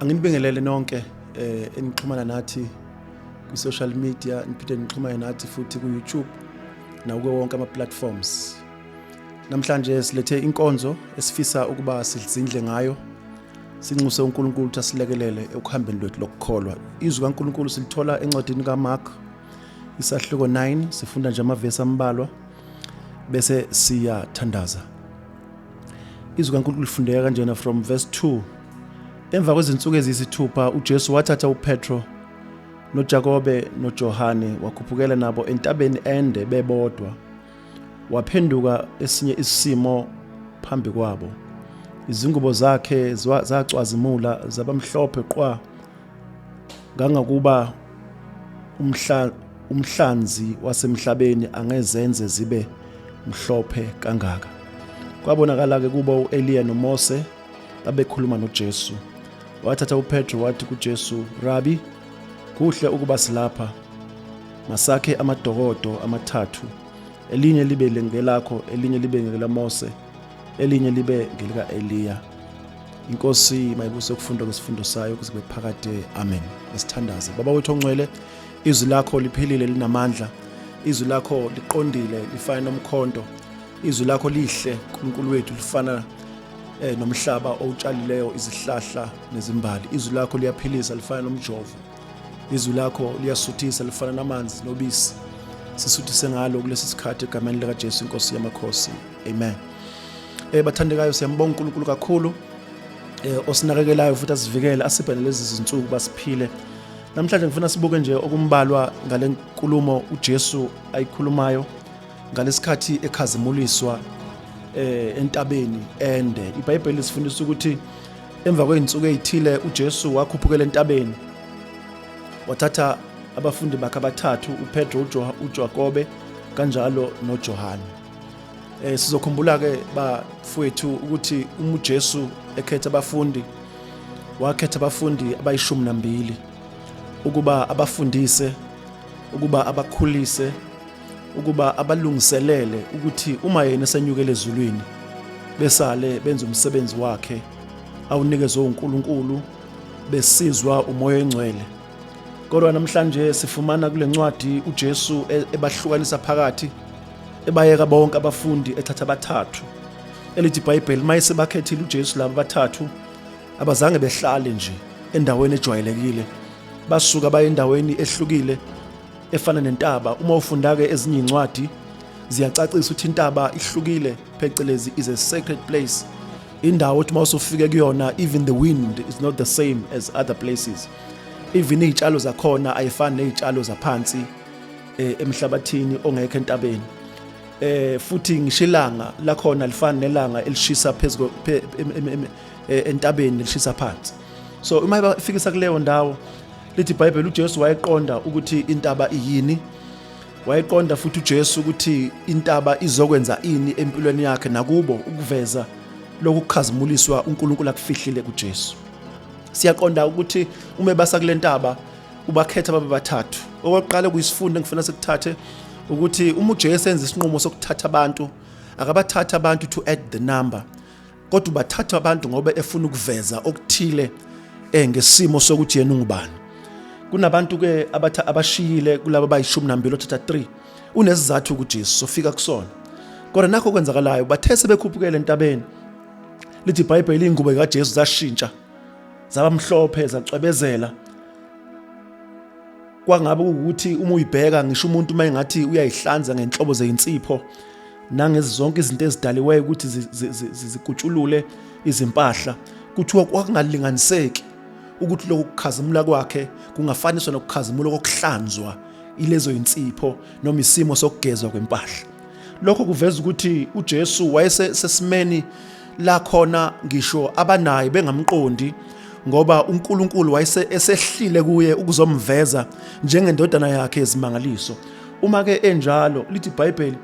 Anginibingelele nonke enixhumana nathi kwi-social media, niphinde nixhumane nathi futhi ku-YouTube nakuwo wonke ama-platforms. Namhlanje silethe inkonzo esifisa ukuba sizindle ngayo, sinxuse uNkulunkulu ukuthi asilekelele ekuhambeni lwethu lokukholwa. Izwi kaNkulunkulu silithola encwadini kaMark isahluko 9, sifunda nje amavesi ambalwa bese siyathandaza. Izwi kaNkulunkulu lifundeka kanjena from verse 2. Emva kwezinsuku eziyisithupha uJesu wathatha uPetro noJakobe noJohane wakhuphukela nabo entabeni ende bebodwa. Waphenduka esinye isimo phambi kwabo. Izingubo zakhe zacwazimula zabamhlophe qwa ngangakuba umhlanzi wasemhlabeni angezenze zibe mhlophe kangaka. Kwabonakala-ke kubo u-Eliya noMose babekhuluma noJesu. Wathatha uPetro wathi kuJesu, Rabi, kuhle ukuba silapha. Masakhe amadokodo amathathu, elinye libe ngelakho, elinye libe ngelaMose, elinye libe ngelika-Eliya. Inkosi mayibuse ukufunda kwesifundo sayo kuze kube phakade. Amen. Masithandaze. Baba wethu ongcwele, izwi lakho liphilile linamandla. Izwi lakho liqondile lifana nomkhonto. Izwi lakho lihle uNkulunkulu wethu lifana nomhlaba owutshalileyo izihlahla nezimbali. Izwi lakho liyaphilisa lifana nomjovo. Izwi lakho liyasuthisa lifana namanzi nobisi. Sisuthise ngalo kulesi sikhathi egameni likaJesu inkosi yamakhosi. Amen. Bathandekayo, siyambonga uNkulunkulu kakhulu osinakekelayo futhi asivikele asiphe lezi zinsuku basiphile. Namhlanje ngifuna sibuke nje okumbalwa ngale nkulumo uJesu ayikhulumayo ngalesikhathi ekhazimuliswa entabeni ende. IBhayibheli lisifundisa ukuthi emva kwezinsuku ezithile uJesu wakhuphukela entabeni, wathatha abafundi bakhe abathathu, uPetro, uJakobe kanjalo noJohane. Sizokhumbula ke bafowethu ukuthi uma uJesu ekhetha abafundi, wakhetha abafundi abayishumi nambili ukuba abafundise, ukuba abakhulise, ukuba abalungiselele ukuthi uma yena esenyukele ezulwini besale benza umsebenzi wakhe awunikezwe uNkulunkulu besizwa uMoya oNgcwele. Kodwa namhlanje sifumana kule ncwadi uJesu ebahlukanisa phakathi, ebayeka bonke abafundi ethatha abathathu. Elithi iBhayibheli mayesebakhethile uJesu laba abathathu abazange behlale nje endaweni ejwayelekile, basuka baye endaweni ehlukile efana nentaba. Uma ufunda-ke ezinye iy'ncwadi ziyacacisa ukuthi intaba ihlukile, phecelezi is a sacred place, indawo othi uma usufike kuyona even the wind is not the same as other places, even iy'tshalo zakhona ayifani ney'tshalo zaphansi emhlabathini ongekho entabeni, futhi ngisho ilanga lakhona lifani nelanga elishisa phezu entabeni lishisa phansi. So uma bafikisa kuleyo ndawo, lithi iBhayibheli uJesu wayeqonda ukuthi intaba iyini, wayeqonda futhi uJesu ukuthi intaba izokwenza ini empilweni yakhe nakubo, ukuveza lokhu kukhazimuliswa uNkulunkulu akufihlile kuJesu. Siyaqonda ukuthi uma ebasa kule ntaba ubakhetha babe bathathu. Okokuqala kuyisifundo engifuna sikuthathe ukuthi uma uJesu enza isinqumo sokuthatha abantu, akabathatha abantu to add the number, kodwa ubathatha abantu ngoba efuna ukuveza okuthile ngesimo sokuthi yena ungubani. Kunabantu ke abashiyile kulabo abayishumi nambili othatha 3, unesizathu kuJesu sofika kusona. Kodwa nakho kwenzakalayo, bathe sebekhuphukele entabeni, lithi iBhayibheli ingubo kaJesu zashintsha zaba mhlophe zacwebezela, kwangabe ukuthi uma uyibheka ngisho umuntu uma engathi uyayihlanza ngenhlobo zeyinsipho nangezi zonke izinto ezidaliweyo ukuthi zikutshulule izimpahla, kuthiwa kwakungalinganiseki ukuthi lokhu kukhazimula kwakhe kungafaniswa nokukhazimula kokuhlanzwa ilezo insipho noma isimo sokugezwa kwempahla. Lokho kuveza ukuthi uJesu wayesesimeni la khona ngisho abanaye bengamqondi, ngoba uNkulunkulu wayese esehlile kuye ukuzomveza njengendodana yakhe yezimangaliso. Uma ke enjalo, lithi iBhayibheli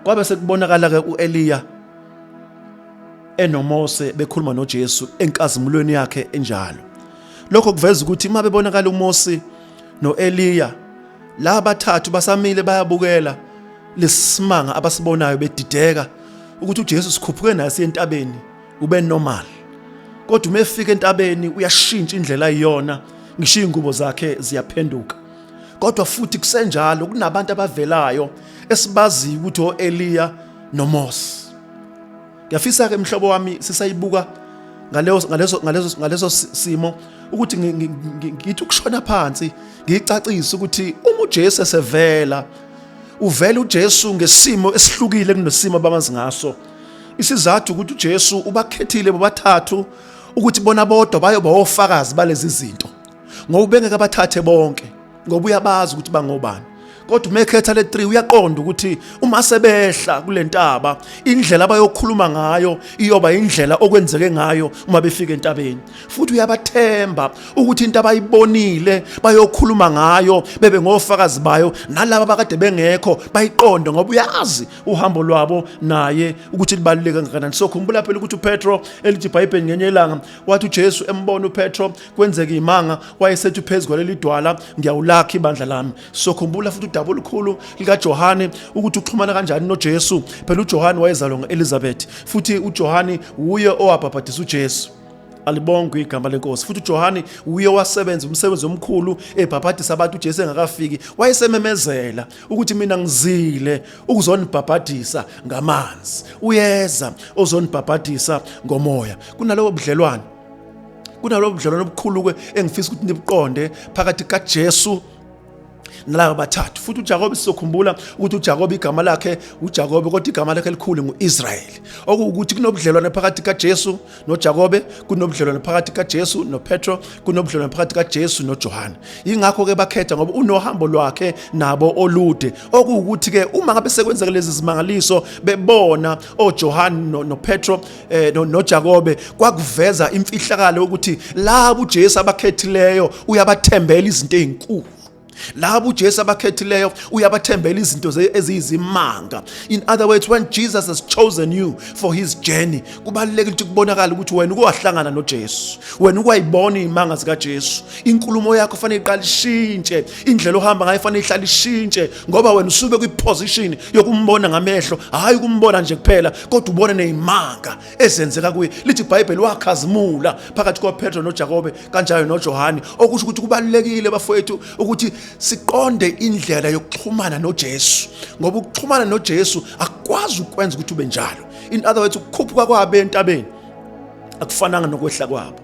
kwabe sekubonakala ke uEliya enoMose bekhuluma noJesu enkazimulweni yakhe enjalo. Lokho kuveza ukuthi uma bebonakala uMose noEliya, laba bathathu basamile bayabukela lesimanga abasibonayo, bedideka ukuthi uJesu sikhuphuke naye siyentabeni ube normal. Kodwa uma efika entabeni uyashintsha indlela ayiyona, ngisho iy'ngubo zakhe ziyaphenduka. Kodwa futhi kusenjalo kunabantu abavelayo esibaziyo ukuthi o-Eliya noMose. Ngiyafisa ke mhlobo wami sisayibuka ngaleso ngaleso ngaleso ngaleso simo ukuthi ngithi ukushona phansi ngicacise ukuthi uma uJesu esevela, uvela uJesu ngesimo esihlukile kunesimo abamazi ngaso. Isizathu ukuthi uJesu ubakhethile bobathathu ukuthi bona bodwa bayoba ofakazi balezi zinto, ngoba ubengeke abathathe bonke, ngoba uyabazi ukuthi bangobani. Kodwa uma ekhetha le 3 uyaqonda ukuthi uma sebehla kule ntaba, indlela abayokhuluma ngayo iyoba indlela okwenzeke ngayo uma befika entabeni. Futhi uyabathemba ukuthi into abayibonile bayokhuluma ngayo, bebe ngofakazi bayo, nalaba abakade bengekho bayiqonde, ngoba uyazi uhambo lwabo naye ukuthi libaluleke kangakanani. So khumbula phela ukuthi uPetro, elithi iBhayibheli ngenye ilanga wathi uJesu embona uPetro kwenzeka imanga, wayesethi phezu kwaleli dwala ngiyawulakha ibandla lami. So khumbula futhi udaba olukhulu likaJohane ukuthi uxhumana kanjani noJesu. Phela uJohane wayezalwa ngo-Elizabeth, futhi uJohane wuye owabhabhadisa uJesu. Alibongwe igama lenkosi. Futhi uJohane uye wasebenza umsebenzi omkhulu ebhabhadisa abantu uJesu engakafiki. Wayesememezela ukuthi mina ngizile ukuzonibhabhadisa ngamanzi, uyeza ozonibhabhadisa ngomoya. Kunalobo budlelwane, kunalobo budlelwane obukhulu ke engifisa ukuthi nibuqonde phakathi kaJesu nalaba bathathu. Futhi uJakobe, sizokhumbula ukuthi uJakobe igama lakhe uJakobe, kodwa igama lakhe elikhulu nguIsrael. Okuwukuthi kunobudlelwane phakathi kaJesu noJakobe, kunobudlelwane phakathi kaJesu noPetro, kunobudlelwane phakathi kaJesu noJohane. Ingakho ke bakhetha, ngoba unohambo lwakhe nabo olude. Okuwukuthi ke uma ngabe sekwenzeka lezi zimangaliso bebona oJohane noPetro noJakobe, kwakuveza imfihlakalo ukuthi labo uJesu abakhethileyo uyabathembela izinto ezinkulu. Labo uJesu abakhethileyo uyabathembela izinto eziyizimanga. In other words, when Jesus has chosen you for his journey, kubalulekile ukuthi kubonakale ukuthi wena ukuwahlangana noJesu, wena ukwayibona izimanga zikaJesu. Inkulumo yakho fanele iqale ishintshe, indlela ohamba ngayo fanele ihlale ishintshe, ngoba wena usube kwiposition yokumbona ngamehlo, hayi ukumbona nje kuphela, kodwa ubone nezimanga ezenzeka kuye. Lithi iBhayibheli wakhazimula phakathi kwaPetro noJakobe kanjalo noJohane. Okusho ukuthi kubalulekile bafowethu ukuthi siqonde indlela yokuxhumana noJesu, ngoba ukuxhumana noJesu akukwazi ukwenza ukuthi ube njalo. In other words, ukukhuphuka kwabo entabeni akufananga nokwehla kwabo.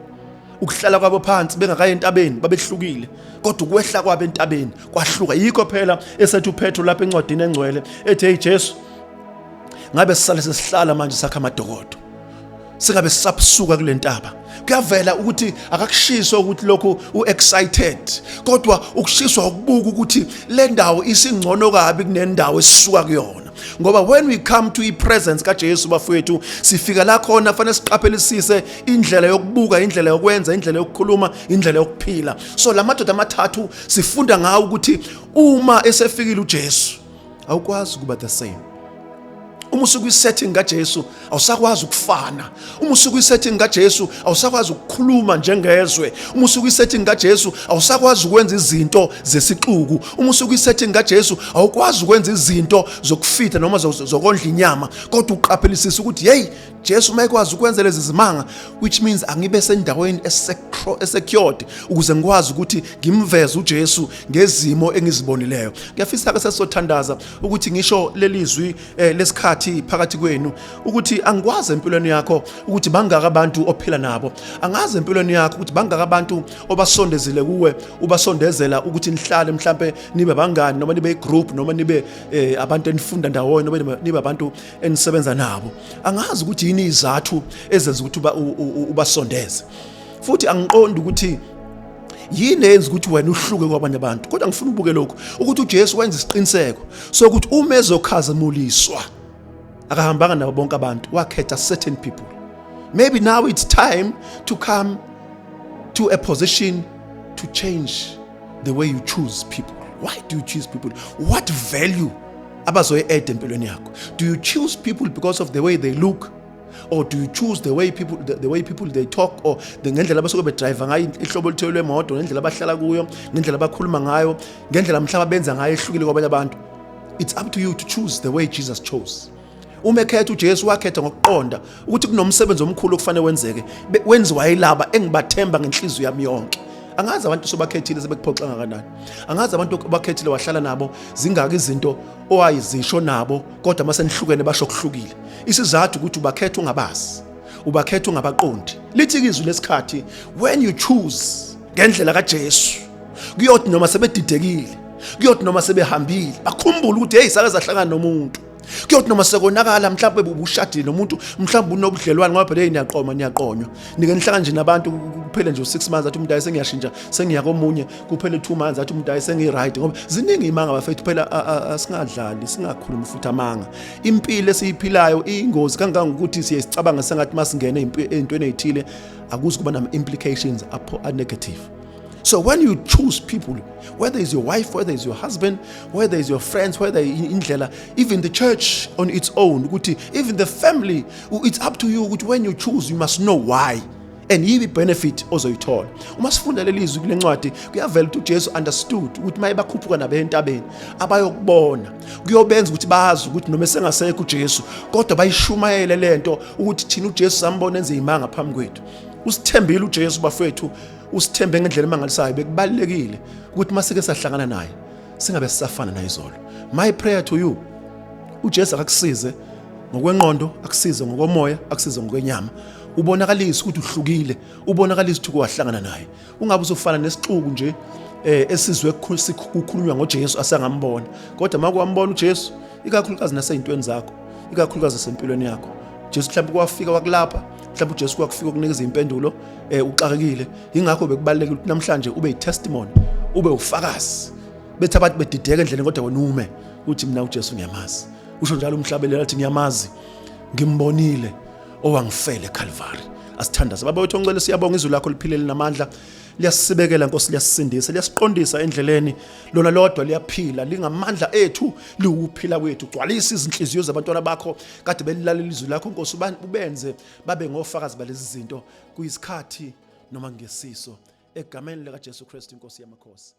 Ukuhlala kwabo phansi bengakayi entabeni babehlukile, kodwa ukwehla kwabo entabeni kwahluka. Yikho phela esethi uPetro lapha encwadini engcwele ethi, hey Jesu, ngabe sisale sesihlala manje sakha amadokodo, singabe sisaphusuka kule ntaba. Kuyavela ukuthi akakushiswa ukuthi lokhu u-excited, kodwa ukushiswa ukubuka ukuthi le ndawo isingcono kabi kunendawo esisuka kuyona. Ngoba when we come to i-presence kaJesu bafowethu, sifika la khona fanele siqaphelisise indlela yokubuka, indlela yokwenza, indlela yokukhuluma, indlela yokuphila. So la madoda amathathu sifunda ngawo ukuthi uma esefikile uJesu awukwazi ukuba the same. Uma usukwi-setting kaJesu awusakwazi ukufana. Uma usukwi-setting kaJesu awusakwazi ukukhuluma njengezwe. Uma usukwi-setting kaJesu awusakwazi ukwenza izinto zesixuku. Uma usukwi-setting kaJesu awukwazi ukwenza izinto zokufitha noma zokondla inyama, kodwa uqaphelisisa ukuthi hey, Jesu uma ekwazi ukwenza lezi zimanga, which means angibe sendaweni esecured ukuze ngikwazi ukuthi ngimveze uJesu ngezimo engizibonileyo. Ngiyafisa ke sesizothandaza ukuthi ngisho lelizwi lesikhathi phakathi kwenu, ukuthi angikwazi empilweni yakho ukuthi bangaka abantu ophila nabo, angazi empilweni yakho ukuthi bangaka abantu obasondezile kuwe, ubasondezela ukuthi nihlale mhlambe nibe bangani, noma nibe igroup, noma nibe abantu enifunda ndawonye, noma nibe abantu enisebenza nabo. Angazi ukuthi yini izathu ezenza ukuthi ubasondeze, futhi angiqondi ukuthi yini eyenza ukuthi wena uhluke kwabanye abantu. Kodwa ngifuna ubuke lokhu ukuthi uJesu wenza isiqiniseko sokuthi uma ezokhazimuliswa akahambanga nabo bonke abantu, wakhetha certain people. Maybe now it's time to come to a position to change the way you choose people. Why do you choose people? What value abazoyi-add empilweni yakho? Do you choose people because of the way they look, or do you choose the way people they talk, or the ngendlela abasuke bedrive ngayo, ihlobo oluthile lwemoto, ngendlela abahlala kuyo, ngendlela abakhuluma ngayo, ngendlela mhlawumbe benza ngayo ehlukile kwabanye abantu? It's up to you to choose the way Jesus chose. Uma ekhetha uJesu wakhetha ngokuqonda ukuthi kunomsebenzi omkhulu okufanele wenzeke, wenziwa yilaba engibathemba ngenhliziyo yami yonke. Angazi abantu sobakhethile sebekuphoxa kangakanani. Angazi abantu obakhethile wahlala nabo zingaki izinto owayizisho nabo kodwa mase nihlukene basho kuhlukile. Isizathu ukuthi ubakhetha ungabazi. Ubakhetha ungabaqondi. Lithi izwi lesikhathi when you choose ngendlela kaJesu kuyothi noma sebedidekile kuyothi noma sebehambile bakhumbule ukuthi hey sake sahlangana nomuntu kuyothi noma sekonakala mhlawumbe ubushadile nomuntu mhlawumbe unobudlelwane ngoba phela niyaqoma niyaqonywa nike nihlangane nje nabantu kuphele nje u6 months athi umuntu ayi sengiyashintsha sengiya komunye kuphele 2 months athi umuntu ayi sengi-right ngoba ziningi imanga bafethu phela asingadlali singakhulumi futhi amanga impilo esiyiphilayo iyingozi kangangokuthi siye sicabanga sengathi masingene ey'ntweni ey'thile akuzi kuba nama-implications a-negative. So when you choose people, whether it's your wife, whether it's your husband, whether it's your friends, whether indlela, even the church on its own, ukuthi even the family, it's up to you ukuthi when you choose you must know why and yibi benefit ozoyithola. Uma sifunda leli zwi kule ncwadi kuyavela ukuthi uJesu understood ukuthi maye bakhuphuka nabe entabeni abayokubona kuyobenza ukuthi bazi ukuthi noma esengasekho uJesu kodwa bayishumayele lento ukuthi thina uJesu sambona enze imanga phambi kwethu. Usithembile uJesu bafethu, usithembe ngendlela emangalisayo. Bekubalekile ukuthi masike sahlangana naye singabe sisafana nayizolo. My prayer to you, uJesu akakusize ngokwengqondo, akusize ngokomoya, akusize ngokwenyama. Ubonakalise ukuthi uhlukile, ubonakalise ukuthi wahlangana naye. Ungabe usufana nesixuku nje esizwe kukhulunywa ngoJesu asangambona. Kodwa makwambona uJesu, ikakhulukazi naseyintweni zakho, ikakhulukazi nasempilweni yakho. Jesu mhlawumbe kwafika wakulapha, mhlawumbe uJesu kwakufika ukunikeza impendulo uxakekile. Ingakho bekubalekile ukuthi namhlanje ube yitestimony, ube ufakazi. Bethi abantu bedideka endleleni kodwa wena ume uthi mina uJesu ngiyamazi. Usho njalo umhlabeleli athi ngiyamazi, ngimbonile owangifela eCalvary. Asithandaze. Baba wethu ongcwele, siyabonga izwi lakho liphilele namandla, liyasibekela Nkosi, liyasisindisa, liyasiqondisa endleleni. Lona lodwa liyaphila, lingamandla ethu, liwukuphila kwethu. Gcwalisa izinhliziyo zabantwana bakho kade belilalela izwi lakho Nkosi, ubenze babe ngofakazi balezi zinto kuyisikhathi noma ngesiso, egameni lika Jesu Kristu inkosi yamakhosi.